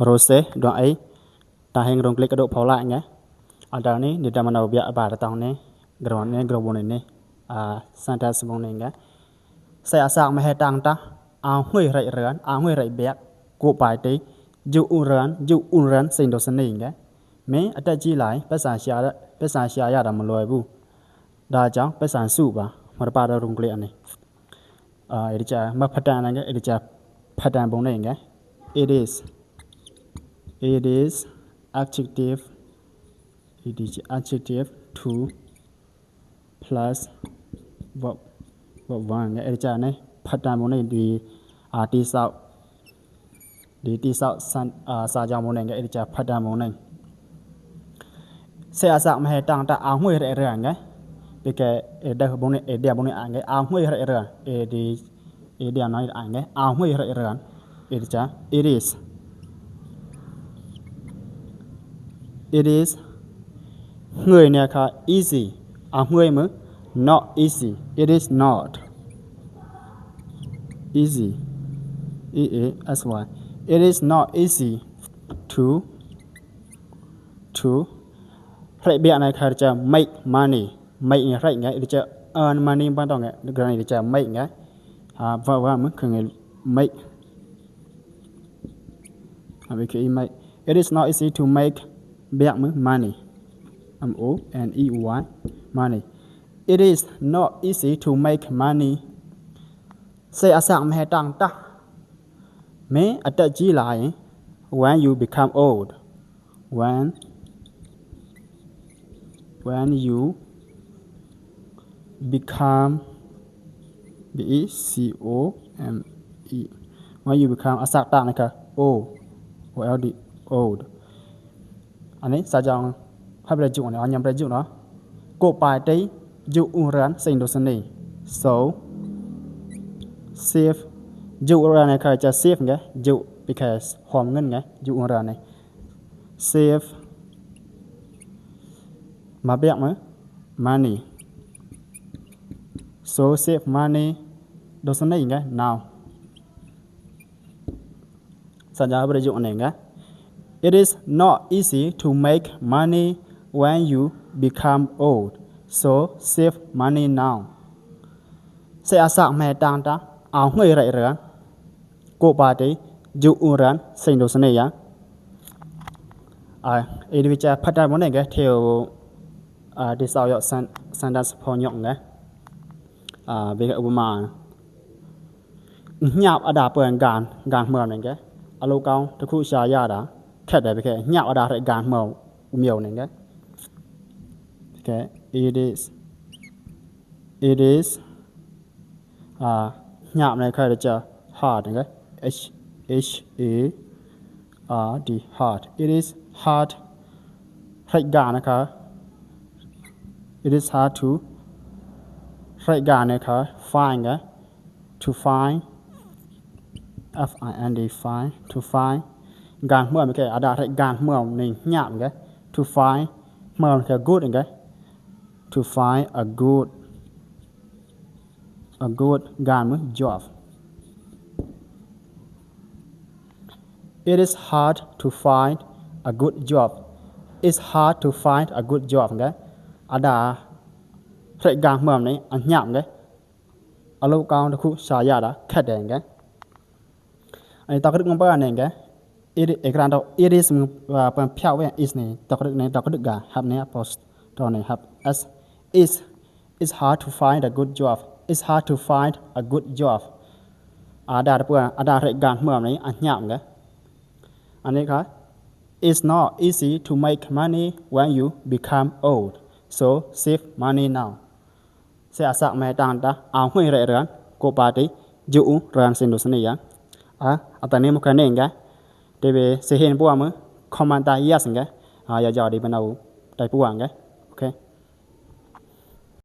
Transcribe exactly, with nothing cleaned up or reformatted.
Mrose, duang ei, ta heng rong klik adu pau lai nge. Adar ni, ni da mana biak ba da tang ni, gron ni, gron ni ni. A, sentence bong ni nge. Sai a sak me he tang ta, a ngui rai ran, a ngui rai biak, ko pai te, ju un ran, ju un ran, sing do sini nge. Me, ata ji lai, pesa sia, pesa sia ya da maloi bu. Da jang, pesa su ba, mar pa da rong klik ni. A, iri cha, ma patan nge, iri cha, patan bong ni nge. It is, it is adjective, it is adjective two plus verb, verb one nge. Iri cha ni, patan bong ni di, a, ti sau, di ti sau san, a, sa jang bong ni nge, iri cha, patan bong ni. Sai a sak me he tang ta a ngui rai ran nge. Pike, e, da bong ni, e, dia bong ni a nge, a ngui rai ran. E, di, e, dia na a nge, a ngui rai ran. Iri cha, it is. It is. Ngui ni ka easy. A ngui me, not easy. It is not easy. E A S Y. It is not easy to, to. Rai biak ni ka cha make money. Make ni rai nge, iri cha earn money bang tong nge, gran iri cha make nge. A, va, va, me, keng make. A, me, keng make. It is not easy to make, biak me, money. M O N E Y, money. It is not easy to make money. Sai a sak me he tang ta. Me, ata ji lai, when you become old. When, when you become, B E C O M E. When you become, a sak ta ni ka, O, O L D, old. Ani, sa jang, ha bre ju ni, a nyam bre ju na. Ko pai te, ju un ran, sing do sini. So, save, ju un ran ni ka cha save nge, ju, because hom ngen nge, ju un ran ni. Save. Ma biak me, money. So save money. Do sini nge, now. Sa jang ha bre ju ni nge. It is not easy to make money when you become old. So save money now. Sai a sak me tang ta, a ngui rai ran. Ko pai te, ju un ran, sing do sini ya. A, iri cha patan bong ni nge, theo, a, di sau yo sen, sentence pho nyok nge. A, bi ka upama. Nyap a da pun gan, gan hmam ni nge. A lu kau, ta khu sha ya da. Khet da bi ke, nyap a da re gan hmam, u miau ni nge. Okay, it is. It is. A, nyap ni ka cha hard, okay? H, H A R D, hard. It is hard. Hrek gan ni ka. It is hard to. Hrek gan ni ka. Find, okay? To find. F I N D, find. To find. Gan hmam, okay? A da hrek gan hmam ni nyap, okay? To find. Hmam ni ka good, okay? To find a good a good gan me job. It is hard to find a good job. It's hard to find a good job, okay? A da hrek gan hmam ni a nyap, okay? A lu kau ta khu sha ya da khet de, okay? Ani tok rik ngam pa ni nge. It, e kran tok it is, mm, uh, pun phiau we is ni. Tok rik ni, tok rik ga, hap ni, apostrophe ni, hap. As is, it's hard to find a good job. It's hard to find a good job. A da pun, a da hrek gan hmam ni, a nyap nge. Ani ka, it's not easy to make money when you become old. So save money now. Sai a sak me tang ta, a ngui re ran, ko pai te, ju u ran sin du sini ya. A, a ta ni mu ka neng ga. Te be se hen pua mu, comment ta yes nga. A, ya ja di ba nau, tai pua nga.